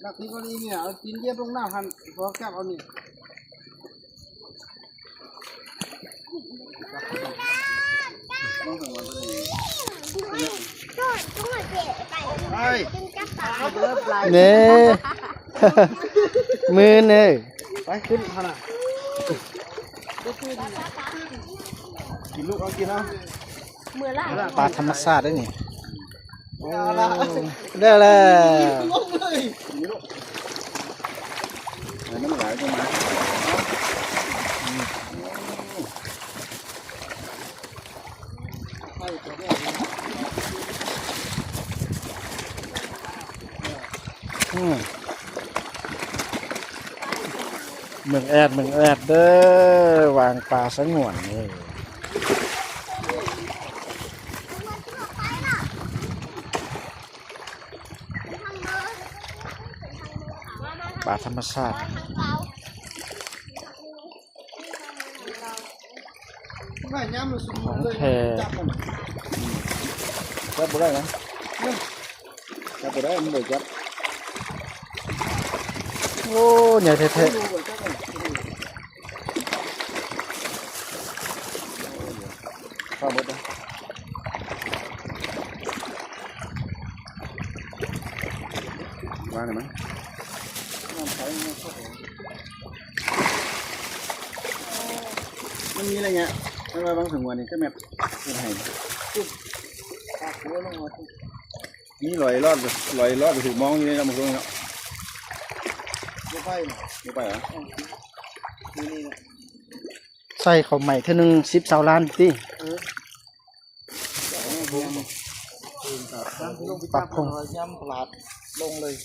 ນັກທີ່ກໍດີນີ້ ເອົາຕີນຢຽບລົງນ້ຳຫັ້ນ ພໍຈັບເອົານີ້ ໄປ ເດ້ ມືນເດີ ໄປຂຶ້ນຫັ້ນນະ ກິນລູກເອົາ ກິນເອົາ ປາທຳມະຊາດເດ້ນີ້. ໂອ້ ໄດ້ແລ້ວ ໃຫ້ມັນຫຼາຍຂຶ້ນມາ ອືມ ເບິ່ງແອດ ເບິ່ງແອດເດີ ວາງປາສະຫງວນນີ້. ປາທຳມະຊາດ ວ່າຍາມລະຊຸມ ຂອງແທ້ ຈັບບໍ່ໄດ້ນະ ຈັບບໍ່ໄດ້ ມັນບໍ່ຈັບ. ໂອ້ ໃຫຍ່ແທ້ໆ. ເຂົ້າໝົດເດີ ວ່າແລ້ວມັນ ນ້ຳໃສ ມັນມີໄລຍະ ແຕ່ວ່າບາງສະຫງວນນີ້ກໍແມ່ນເຮັດໃຫ້ ມີລອຍລອດ ລອຍລອດໄປຖືກມອງຢູ່ໃນລຳໂພງເນາະ ບໍ່ໄປນະ ບໍ່ໄປຫວາ? ນີ້ໆ ໃສ່ເຂົ້າໃໝ່ເທື່ອໜຶ່ງສິບຊາວລ້ານຕິ ເອີ ປັບປຸງ ຍຳພະລາດລົງເລີຍ.